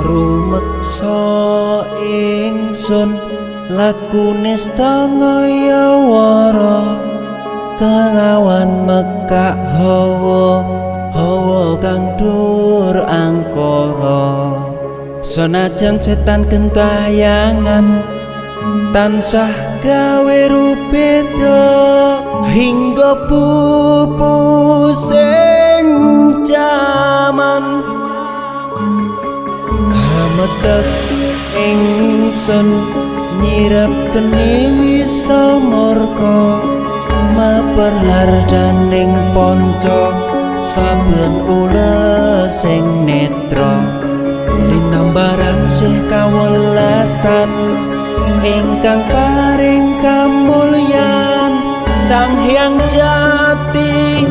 Rumeksa ingsun lakune ngayawara kelawan mekak hawa hawa kang dhuwur angkara. Senajan setan gentayangan tansah gawe rubeda hingga pupusing jaman. Hametek ingsun nyirep geni wisa murka maper hardaning ponco saben ulesing netra linambaran sih kawelasan ingkang paring kamulyan Sang Hyang Jati.